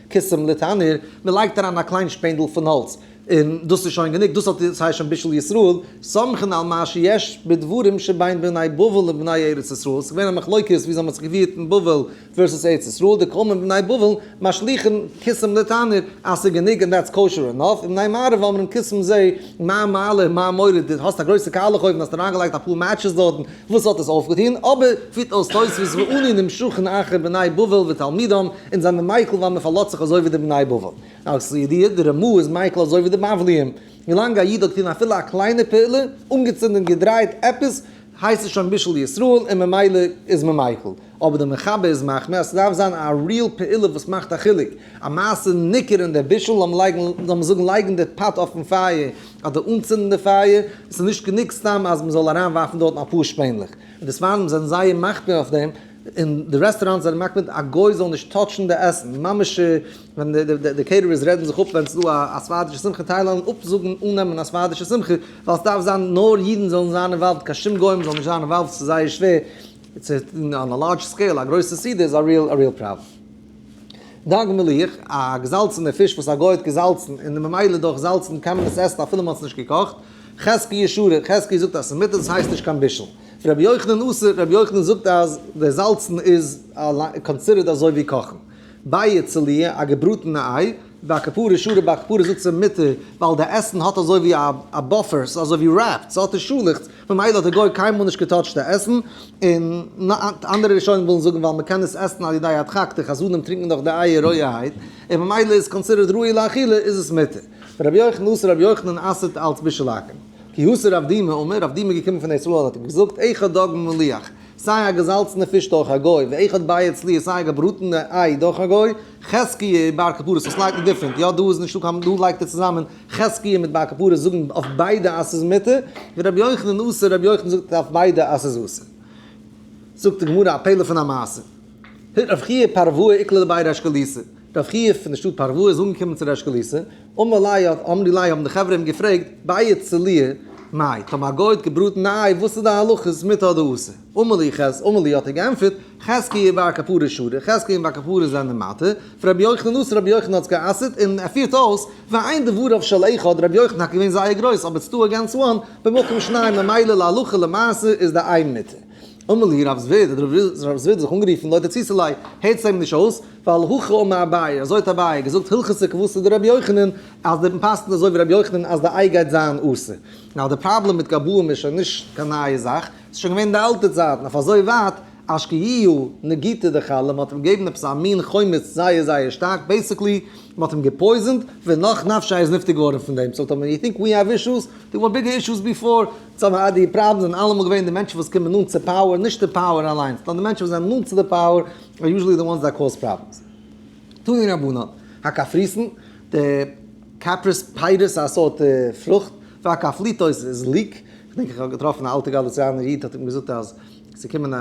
קיסם לתנור, מען לייגט אריין א קליין שפענדל פון האלץ, און דאס איז שוין גענוג, דאס האט דאס הייסט שוין בישול ישראל, סומכין על מה שיש בדברים שבין בני בבל לבני ארץ ישראל, ס'איז געווען א מחלוקת וויאזוי מ'האט זיך געפירט אין בבל versus ארץ ישראל, דקאמר בני בבל משליכין קיסם לתנור, אז ס'איז גענוג און that's kosher enough, און בני מערב אומרים קיסם זה מה מעלה מה מוריד, דו האסט א גרויסע קאלעך אויוון האסט אריינגעלייגט אפאר matches דארטן, וואס האט עס אויפגעטון? אבער פירט אויס תוספות ואנו נמשכין אחר בני בבל ותלמידם, אונז זענען מיקל ווייל מ'פארלאזט זיך אזוי ווי די בני בבל. אלס ידיעה, די רמ"א איז מיקל אזוי ווי די בבליים. ווילאנג א איד האט געטון אפילו א קליינע פעולה, אנגעצינדען געדרייט עפעס, הייסט עס שוין בישול ישראל און ממילא איז מען מיקל. אבער די מחבר איז מחמיר אז ס'דארף זיין א real פעולה וואס מאכט א חילוק. א מעשה ניכר אין דער בישול, לאמיר לייגן, לאמיר זאגן לייגן די פאט אויפן פייער, אדער אנצינדן די פייער, עס איז נישט גענוג סתם אז מ'זאל אריינווארפן דארטן אפאר שפענדלעך. און די ספרדים זענען זייער מחמיר אויף דעם, און די רעסטוראנטס זענען מקפיד א גוי זאל נישט touch ן די עסן, ממש ווען די caterers רעדן זיך אפ ווען ס'איז דא א ספרדישע שמחה טייל וועלן אפזאגן אננעמען א ספרדישע שמחה ווייל ס'דארף זיין נאר אידן זאלן זיין involved קיין שום גוים זאלן נישט זיין involved ס'איז זייער שווער צו טון on a large scale א גרויסע סעודה איז א real א real problem. דג מליח, א געזאלצענע פיש וואס א גוי האט געזאלצן און ממילא דורך זאלצן קען מען עס עסן אפילו מ'האט עס נישט געקאכט, חזקיה שרי, חזקיה זאגט אז ס'איז מותר דאס הייסט נישט קיין בישול. רבי יוחנן אסר, רבי יוחנן זאגט אז די זאלצן איז considered אזוי ווי קאכן. ביעא צלויא, א געבראטענע איי, בר קפרא שרי, בר קפרא זאגט ס'איז מותר ווייל די עסן האט אזוי ווי א buffer, ס'איז אזוי ווי wrapped, ס'האט די שאלעכץ, ממילא האט די גוי קיינמאל נישט גע touch ט די עסן, און אנדערע ראשונים ווילן זאגן ווייל מ'קען עס עסן על ידי הדחק, די חזנים טרינקען דאך די אייער רויערהייט, און ממילא איז considered ראוי לאכילה איז עס מותר. רבי יוחנן אסר, רבי יוחנן אסר'ט אלץ בישול עכו"ם. כי אתא רב דימי אמר, רב דימי איז געקומען פון ישראל האט ער געזאגט, אחד דג מליח, סיי א געזאלצענע פיש דורך א גוי, ואחד ביעא צלויא, סיי א געבראטענע איי דורך א גוי, חזקיה ובר קפרא, so slightly different, יא דא איז נישטא קיין, דא לייגט ער צוזאמען חזקיה מיט בר קפרא זאגן אויף ביידע אז ס'איז מותר, ורבי יוחנן אסר, רבי יוחנן זאגט אויף ביידע אז ס'איז אסור. זאגט די גמרא א פלא פון א מעשה. רב חייא פרוואה איקלע לבי ריש גלותא, רב חייא פון די שטאט פרוואה איז אנגעקומען צו ריש גלותא, אמר ליה האט אמרי ליה האבן די חברה אים געפרעגט, ביעא צלויא מאי, טאמער א גוי האט געבראטן א איי וואס איז די הלכה איז מותר אדער אסור? אמר ליה חז אמר ליה האט ער געענטפערט, חזקיה ובר קפרא שרי, חזקיה און בר קפרא זענען מתיר, ורבי יוחנן אסר רבי יוחנן האט עס גע'אסר'ט און ער פירט אויס, ואין דבריו של אחד, רבי יוחנן האט געווען זייער גרויס אבער it's two against one, במקום שניים ממילא להלכה למעשה איז די איי מותר. אמר להו רב זביד, האט רב זביד זיך אנגערופן, לא תציתו ליה, הערטס אים נישט אויס, ווייל הכי אמר אביי, אזוי האט אביי געזאגט הלכתא כוותיה דרבי יוחנן, אז די פסק'נט אזוי ווי רבי יוחנן אז די איי גייט זיין אסור. Now די פראבלעם מיט גבאים איז שוין נישט קיין נייע זאך, ס'איז שוין געווען אין די אלטע צייטן, אויף אזוי ווייט אשקיוהו נגיטא דכלה, מ'האט אים געגעבן עפעס א מין חומץ זייער זייער שטארק, basically מ'האט אים גע poison ט, ונח נפשיה איז נפטר געווארן פון דעם, so טאמער you think we have issues, there were bigger issues before, so האבן די פראבלעמס זענען אלעמאל געווען די מענטשן וואס קומען נאנט צו power, נישט די power אליינס, נאר די מענטשן וואס זענען נאנט צו די power are usually the ones that cause problems. תנו רבנן, הקפריסין, די קפריס פירות איז א סארט פרוכט, והקפליטות איז leek, כ'דענק איך האב געטראפן א אלטע גאליציאנער איד האט אים געזאגט אז ס'איז געקומען א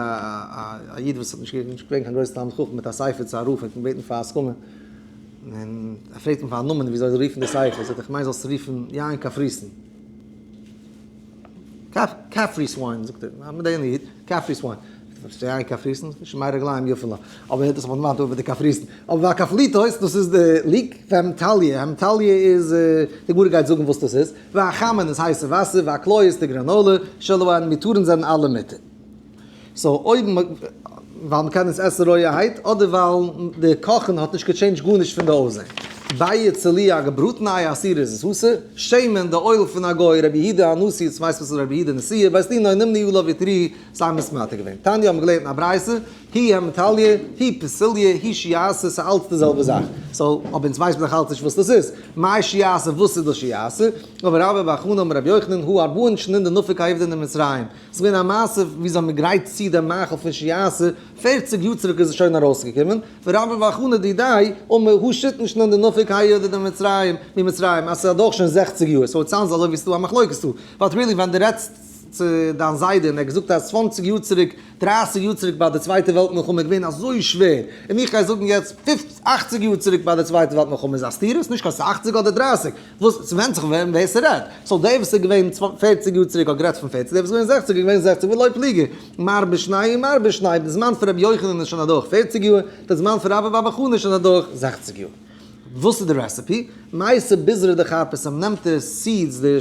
איד וואס האט נישט געווען קיין גרויסע תלמיד חכם מיט א ספר צו א רב און געבעטן פאר הסכמה, און ער פרעגט אים פאר א נאמען ווי אזוי זאל רופן די ספר, זאגט ער כ'מיין זאלסט רופן יין קפריסין. קפריס wine זאגט ער, א מאדערנע איד, קפריס wine. יין קפריסין, שמי רגליים יפה לה. אבער דאס האט מען דערמאנט איבער די קפריסין. אבער והקפליטות, דאס איז די leek, והמטליא, המטליא איז, די גמרא גייט זאגן וואס דאס איז, והחמין איז הייסע וואסער, והקליות די granola, שלהן מותרין זענען אלע מותר. So אויב ווייל מ'קען עס עסן רויערהייט, אדער ווייל די קאכן האט נישט גע change ט גארנישט פון די אויסזען. ביעא צלויא א געבראטן איי אסירא איז עס אסור, שמן די oil פון א גוי, רבי יהודה הנשיא, יעצט ווייסט וואס איז רבי יהודה נשיאה, בית דינו נמנו עליו והתירוהו, זיי האבן עס מתיר געווען. תניא האבן געלערנט אין א ברייתא, היא המטליא, היא פסיליא, היא שיעשה, ס'איז אלץ די זעלבע זאך. So, אבער אונז ווייסט מען נאך אלץ נישט וואס דאס איז. מאי שיעשה, וואס איז דאס שיעשה? אמר רבה בר חנא אמר רבי יוחנן, הא ארבעין שנין דנפיק האידנא ממצרים. ס'איז געווען א מעשה ווי זיי האבן געגרייט צו דעם מאכל פון שיעשה, 40 יאר צוריק איז עס שוין ארויסגעקומען, ורבה בר חנא דידיה אמר הא שיתין שנין דנפיק האידנא ממצרים, ממצרים, אז ס'איז אדורך שוין 60 יאר, so it sounds אזוי ווי ס'איז דא א מחלוקת דא, but really ווען דו רעדסט. צו דיין זיידע און ער האט געזאגט אז 20 יאר צוריק, 30 יאר צוריק ביי די צווייטע וועלט מלחמה איז געווען אזוי שווער, און איך גיי זאגן יעצט 80 יאר צוריק ביי די צווייטע וועלט מלחמה איז א סתירה, ס'נישט קיין ס'איז 80 אדער 30, וואס ס'ווענדט זיך ווען ווער ס'רעדט, so דער וואס איז געווען 40 יאר צוריק האט גערעדט פון 40, דער וואס איז געווען 60 איז געווען 60 ולא פליגי, מר בשני ומר בשני, די זמן פון רבי יוחנן איז שוין אדורך 40 יאר, די זמן פון רבה בר בר חנה איז שוין אדורך 60 יאר. וואס איז די recipe? מייתי ביזרא דכרפסא, מ'נעמט די seeds, די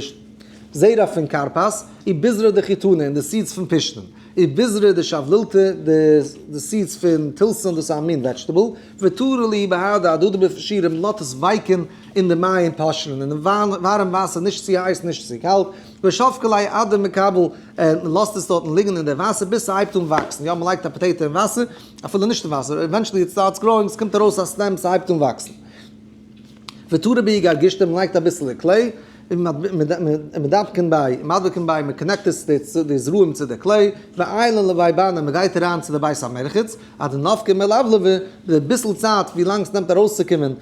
זרע פון כרפס, וביזרא דחיטנא, און די seeds פון פשתן, וביזרא דשבלילתא, די seeds פון תלתן, דאס איז א מין vegetable, וטרי להו בהדי הדדי בפשירא, מ'לאזט עס ווייקן אין די מים פושרין, אין די ווארעם וואסער, נישט צו הייס נישט צו קאלט, ושבקי ליה עד דמקבל, און מ'לאזט עס דארטן ליגן אין די וואסער ביז ס'הייבט אן וואקסן, יא מ'לייגט א potato אין וואסער, אפילו נישט אין וואסער, eventually it starts growing, ס'קומט ארויס א stem, ס'הייבט אן וואקסן. וטרי בהו גרגושתא, מ'לייגט אביסעלע clay, ומדבקין ביה, מדבקין ביה, מ'connect עס די זרעים צו די clay, ועיילין לבי באני, מ'גייט אריין צו די בית המרחץ, עד דנפקי מלבלבא, די ביסל צייט ווי לאנג ס'נעמט ארויסצוקומען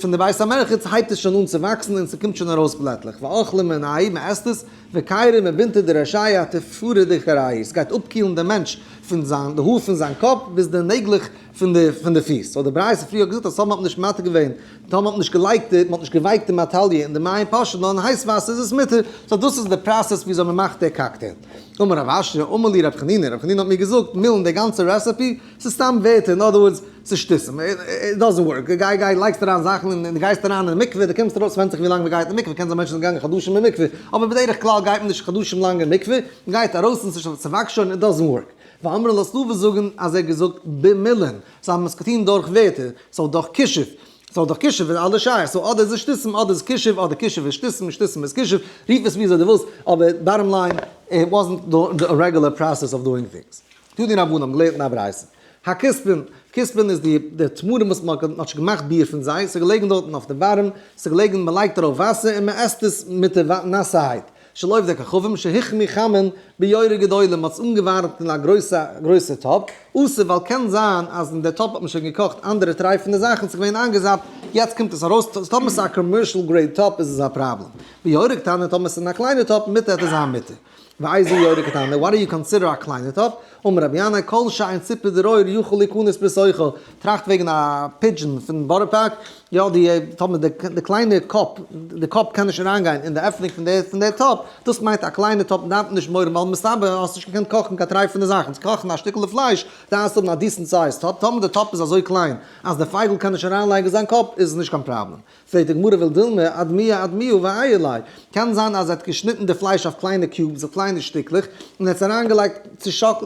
פון די בית המרחץ הייבט עס שוין אן צו וואקסן און ס'קומט שוין ארויס בלעטלעך, ואכלין מינייהו, מ'עסט עס, וקיירי מבינתא דרישיה אתפרא דכרעיה, ס'גייט אפקילן דעם מענטש פון זיין די האר פון זיין קאפ ביז די נעגלעך פון די פון די פיס. so די ברייתא פריער האט געזאגט אז טאמער האט מען נישט מתיר געווען, טאמער האט מען נישט געלייגט די, מען האט נישט געווייקט די מטליא אין די מים פושרין נאר אין הייס וואסער איז עס מותר, so דאס איז די process וויאזוי מען מאכט די קאקטעיל. אמר רב אשי, אמר לי רב חנינא, רב חנינא האט מיר געזאגט, מילין די גאנצע recipe, ס'איז סתם ווערטער, in other words, ס'איז שטותים, it doesn't work, גיי גיי לייגסט אריין זאכן און דו גייסט אריין אין מקווה, דו קומסט ארויס, ווענדט זיך ווי לאנג מ'גייט אין מקווה, קען זיין מענטשן זענען געגאנגען חדשים אין מקווה, אבער בדרך כלל גייט מען נישט חדשים לאנג אין מקווה, מ'גייט ארויס און ס'איז ס'וואקסט שוין, it doesn't work. ואמרי לה ס'דא וואס זאגן אז ער האט געזאגט במילין, זיי האבן עס געטון דורך ווערטער, so דורך כישוף, so דורך כישוף איז אלעס שייך, so אדער איז עס שטותים אדער איז כישוף, אדער כישוף איז שטותים און שטותים איז כישוף, רוף עס וויאזוי דו ווילסט, אבער bottom line, it wasn't the regular process of doing things. תנו רבנן האבן געלערנט אין א ברייתא. הכספין, כספין איז די די תמרים וואס מען האט שוין געמאכט ביר פון זיי, ס'איז געלעגן דארטן אויף די ווארעם, ס'איז געלעגן מען לייגט ארויף וואסער און מען עסט עס מיט די נאסעהייט. של עובדי כוכבים שהחמו חמין ביורה גדולה, מען האט עס אנגעווארעמט אין א גרויסע גרויסע טאפ, אסור ווייל קען זיין אז אין די טאפ האט מען שוין געקאכט אנדערע טרייפענע זאכן, ס'איז געווען איינגעזאפט, יעצט קומט עס ארויס, טאמער ס'איז א commercial grade טאפ איז עס א פראבלעם. ביורה קטנה טאמער ס'איז אין א קליינע טאפ מותר וועט עס זיין מותר. ואיזו יורה קטנה, what do you consider א קליינע טאפ? אמר רבי ינאי, כל שאין ציפור דרור יכול להיכנס בתוכה, טראכט וועגן א pigeon פון בארא פארק, יא די טאמער די קליינע קאפ, די קאפ קען נישט אריינגיין אין די עפענונג פון די פון די טאפ, דאס מיינט א קליינע טאפ דארף מען נישט מורא ווייל מסתבר האסט נישט געקענט קאכן קיין טרייפענע זאכן, צו קאכן א שטיקעלע פלייש דארפסטו האבן א decent size טאפ, טאמער די טאפ איז אזוי קליין אז די פייגל קען נישט אריינלייגן זיין קאפ איז עס נישט קיין פראבלעם. פרעגט די גמרא ודילמא אדמוה אדמוה ועייל ליה, קען זיין אז ער האט געשניטן די פלייש אויף קליינע cubes, אויף קליינע שטיקלעך, און ער האט עס אריינגעלייגט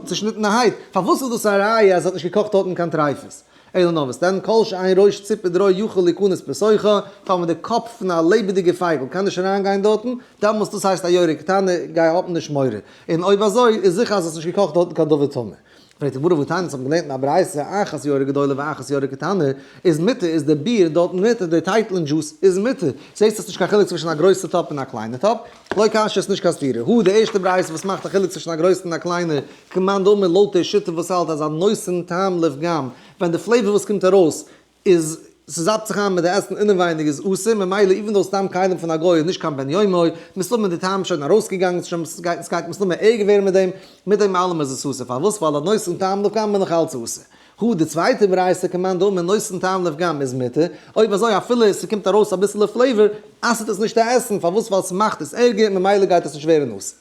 צושניטענערהייט, פארוואס איז דאס א ראיה אז ער האט נישט געקאכט דארטן קיין טרייפות? אלא נאר וואס דען, כל שאין ראש ציפור דרור יכול להיכנס בתוכה, טאמער די קאפ פון א לעבעדיגע פייגל קען נישט אריינגיין דארטן, דעמאלס דאס הייסט א יורה קטנה, גיי האט מען נישט מורא, און אויב אזוי איז זיכער אז עס האט נישט געקאכט דארטן קיין דבר טמא. פרעגט די גמרא והתניא אונז האבן געלערנט אין א ברייתא אחת יורה גדולה ואחת יורה קטנה איז מותר איז די ביר דארט מותר די טייטלען דזשוס איז מותר זעסט עס נישט קיין חילוק צווישן א גרויסע טאפ און א קליינע טאפ לא קשיא איז נישט קיין סתירה הא די ערשטע ברייתא וואס מאכט א חילוק צווישן א גרויסע און א קליינע כמאן דאמר לויט די שיטה וואס האלט אז הנותן טעם לפגם ווען די flavor וואס קומט ארויס איז ס'זאפט זיך איין מיט די עסן אינעווייניג איז אסור, ממילא even though סתם כלים פון א גוי איז נישט קיין בן יומו, מסתמא די טעם שוין ארויסגעגאנגען, ס'שוין ס'גייט ס'גייט מסתמא ערגער ווערן מיט דעם, מיט דעם אלעם איז עס אסור, פארוואס? ווייל הנותן טעם לפגם איז נאך אלץ אסור. הא די צווייטע ברייתא כמאן דאמר נותן טעם לפגם איז מותר, אויב אזוי אפילו ס'קומט ארויס אביסעלע flavor, אסר'ט עס נישט די עסן, פארוואס? ווייל ס'מאכט עס ערגער, ממילא גייט עס נישט ווערן אסור.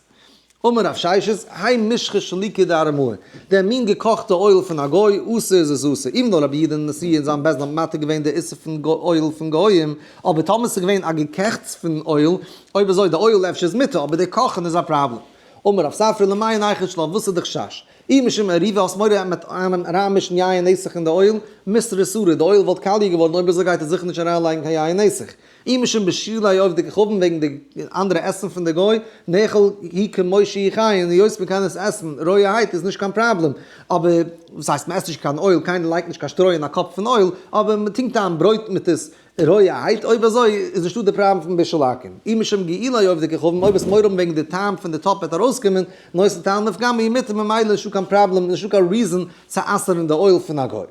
אמר רב ששת, האי משחא שליקא דארמאי, דער מין געקאכטע אויל פון א גוי, אסור איז עס אסור, even though רבי יהודה נשיא און זיין בית דין האבן מתיר געווען די איסור פון אויל פון גויים, אבער טאמער ס'איז געווען א געקעכטס פון אויל, אויב אזוי די אויל אפשר איז מותר, אבער די קאכן איז א פראבלעם. אמר רב ספרא למאי ניחוש לה, וואס איז די חשש? אי משום עירובי האסט מורא אז מ'וועט אריינמישן יין נסך אין די אויל, מיסתרא סרי, די אויל וואלט קאליע געווארן, אויב אזוי גייט ער זיכער נישט אריינלייגן קיין יין נסך. אי משום בישולי עובדי כוכבים וועגן די אנדערע עסן פון די גוי, נאכל הוא כמו שהוא חי און היות מ'קען עס עסן רויערהייט איז נישט קיין פראבלעם, אבער וואס הייסט מ'עסט נישט קיין אויל, קיינער לייגט נישט קיין שטרוי אין א קאפ פון אויל, אבער מ'טונקט איין ברויט מיט עס רויערהייט, אויב אזוי איז נישטא די פראבלעם פון בישול עכו"ם. אי משום גיעולי עובדי כוכבים אויב עס מורא האבן וועגן די טעם פון די טאפ וועט ארויסקומען, נותן טעם לפגם הוא מותר ממילא נישטא קיין פראבלעם נישטא קיין reason צו אסר'ן די אויל פון א גוי.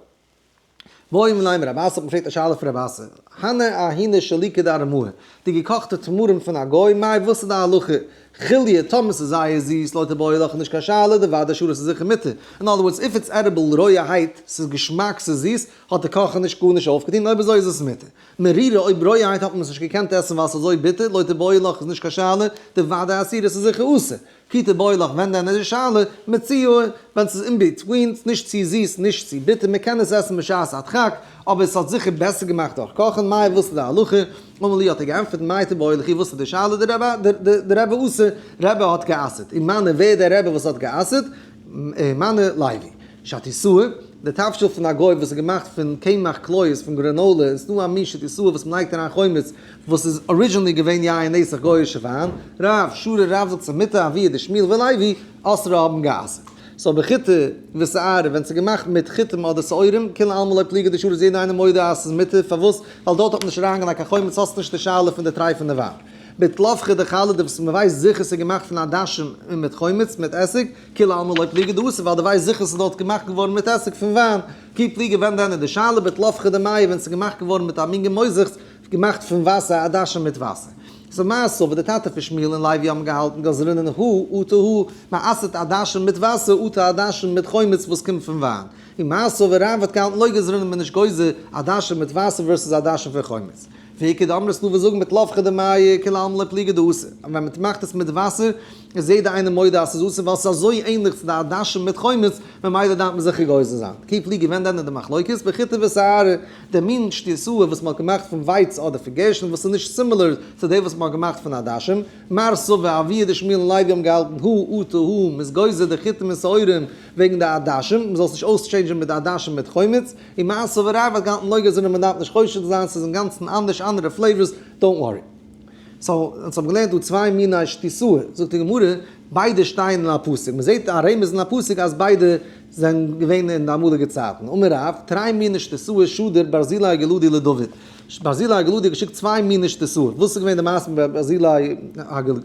בעו מיניה מרב אסי האט מען געפרעגט א שאלה פון רב אסי, הני אהיני שליקי דארמאה, די געקאכטע תמרים פון א גוי, מאי וואס איז די הלכה? חיליא, טאמער ס'איז זייער זיס, לא תיבעי לך איז נישט קיין שאלה, דודאי שרי ס'איז זיכער מותר. אין other words, if it's edible רויערהייט, ס'איז געשמאק, ס'איז זיס, האט די קאכן נישט גארנישט אויפגעטון, אויב אזוי איז עס מותר. מרירא, אויב רויערהייט האט מען עס נישט געקענט עסן ווייל ס'איז אזוי ביטער, לא תיבעי לך איז נישט קיין שאלה, דודאי אסירא ס'איז זיכער אסור. כי תיבעי לך ווען דען איז די שאלה? מציעא, ווען ס'איז in between, נישט צו זיס נישט צו ביטער, מ'קען עס עסן בשעת הדחק, אבער עס האט זיכער בעסער געמאכט דורך קאכן, מאי וואס איז די הלכה? אמר ליה האט ער געענטפערט מאי תיבעי לך וואס איז די שאלה? דרבי אסר, רבי האט גע'אסר'ט, ומני ווער דער רבי וואס האט גע'אסר'ט? ומני לוי. שתיתאה, די תבשיל פון א גוי וואס איז געמאכט פון קמח קליות פון granola און ס'דא א מין שתיתאה וואס מ'לייגט אריין חומץ וואס איז originally געווען יין נסך גוי'אישע וויין, רב, שרי רב זאגט ס'איז מותר אבוה דשמואל ולוי אסרי האבן גע'אסר'ט. so בחיטי ושערי ווען ס'איז געמאכט מיט חיטים אדער שעורים, כולי עלמא לא פליגי דשרי איז יעדער איינער מודה אז ס'איז מותר, פארוואס? ווייל דארט האט מען נישט אריינגעלייגט קיין חומץ האסט נישט די שאלה פון די טרייפענע וויין. בטלבחא דחלא די וואס מ'ווייסט זיכער ס'איז געמאכט פון עדשים און מיט חומץ מיט עסיג, כולי עלמא לא פליגי דאסור ווייל דו ווייסט זיכער ס'איז דארט געמאכט געווארן מיט עסיג פון וויין, כי פליגי ווען דען איז די שאלה בטלבחא דמיא ווען ס'איז געמאכט געווארן מיט א מין געמויזעכץ געמאכט פון וואסער עדשים מיט וואסער. ס'איז מעשה וואס די טאטע פון שמואל און לוי האבן געהאלטן גזרינן הא אטו הא, מ'אסר'ט עדשים מיט וואסער אטו עדשים מיט חומץ וואס קומט פון וויין. און מעשה וואס רב האט געהאלטן לא גזרינן מ'איז נישט גוזר עדשים מיט וואסער versus עדשים פון חומץ. ואיכא דאמרי ס'דא וואס זאגן בטלבחא דמיא כולי עלמא לא פליגי דאסור. ווען מ'מאכט עס מיט וואסער איז יעדער איינער מודה אז ס'איז אסור ווייל ס'איז אזוי ענליך צו די עדשים מיט חומץ, ממילא דארף מען זיכער גוזר זיין. כי פליגי ווען דען איז די מחלוקת? בחיטי ושערי, די מין שתיתאה וואס מ'האט געמאכט פון ווייץ אדער פון גערשטן וואס איז נישט similar צו די וואס מ'האט געמאכט פון עדשים. מר סבר אבוה דשמואל און לוי האבן געהאלטן הא אטו הא, מ'איז גוזר די חיטים און שעורים וועגן די עדשים, מ'זאל עס נישט אויסטשעינדזשען מיט די עדשים מיט חומץ. און מר סבר רב האט געהאלטן לא גזרינן מ'דארף נישט חושד זיין ס'איז אינגאנצן אנדערש אנדערע flavors, don't worry. so אונז האבן געלערנט דא צוויי מיני שתיתאה, זאגט די גמרא, ביידע שטייען אין א פסוק, מ'זעט א רמז אין א פסוק אז ביידע זענען געווען אין די אמאליגע צייטן, אמר רב, תרי מיני שתיתאה שדר ברזילי הגלעדי לדוד, ברזילי הגלעדי האט געשיקט צוויי מיני שתיתאה, וואס איז געווען די מעשה מיט ברזילי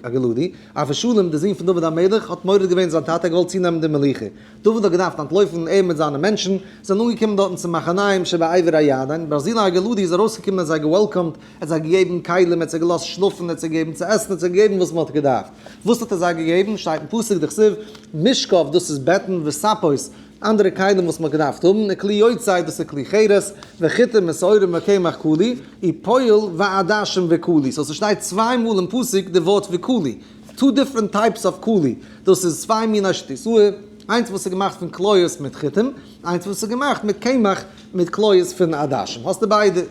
הגלעדי? אבשלום דער זון פון דוד המלך האט מורד געווען זיין טאטע, ער האט געוואלט צונעמען די מלוכה, דוד האט געדארפט אנטלויפן, ער מיט זיינע מענטשן זענען אנגעקומען דארטן צום מחניים שבעבר הירדן, ברזילי הגלעדי איז ארויסגעקומען און זיי גע welcome ט, ער האט זיי געגעבן כלים, ער האט זיי געלאזט שלאפן, ער האט זיי געגעבן צו עסן, ער האט זיי געגעבן וואס מען האט געדארפט. וואס האט ער זיי געגעבן? שטייט אין פסוק דכתיב, משכב, דאס איז בעטן, וספות, אנדערע כלים וואס מען האט געדארפט האבן, וכלי יוצר, דאס איז כלי חרס, וחיטים ושעורים וקמח קלי, ופועל ועדשים וקלי. so ס'שטייט צוויי מאל אין פסוק די ווארט וקלי. two different types of קלי, דאס איז צוויי מיני שתיתאה, איינס וואס איז געמאכט פון קליות מיט חיטים, איינס וואס איז געמאכט מיט קמח מיט קליות פון עדשים, האסטו ביידע.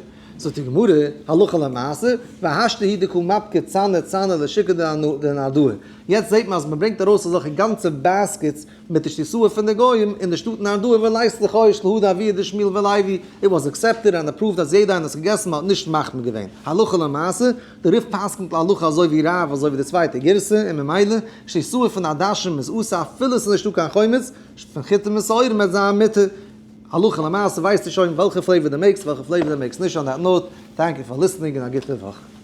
זאגט די גמרא, הלכה למעשה, והשתא הוא דקא מפקי צנא צנא לשוקא דנהרדעא, יעצט זעט מען אז מען ברענגט ארויס אזעלכע גאנצע baskets מיט די שתיתאה פון די גוים אין די שטאט נהרדעא ולית להו חייש להא דאבוה דשמואל ולוי, it was accepted and approved אז יעדער איינער האט עס געגעסן מען האט נישט מחמיר געווען, הלכה למעשה, די רי"ף פסק'נט להלכה אזוי ווי רב אזוי ווי די צווייטע גירסא, און ממילא, שתיתאה פון עדשים איז אסור אפילו ס'איז נישטא קיין חומץ, פון חיטים און שעורים וועט זיין מותר. הלכה למעשה ווייסטו שוין וועלכע flavor דו מעגסט וועלכע flavor דו מעגסט נישט on that note, thank you for listening און א גוטע וואך.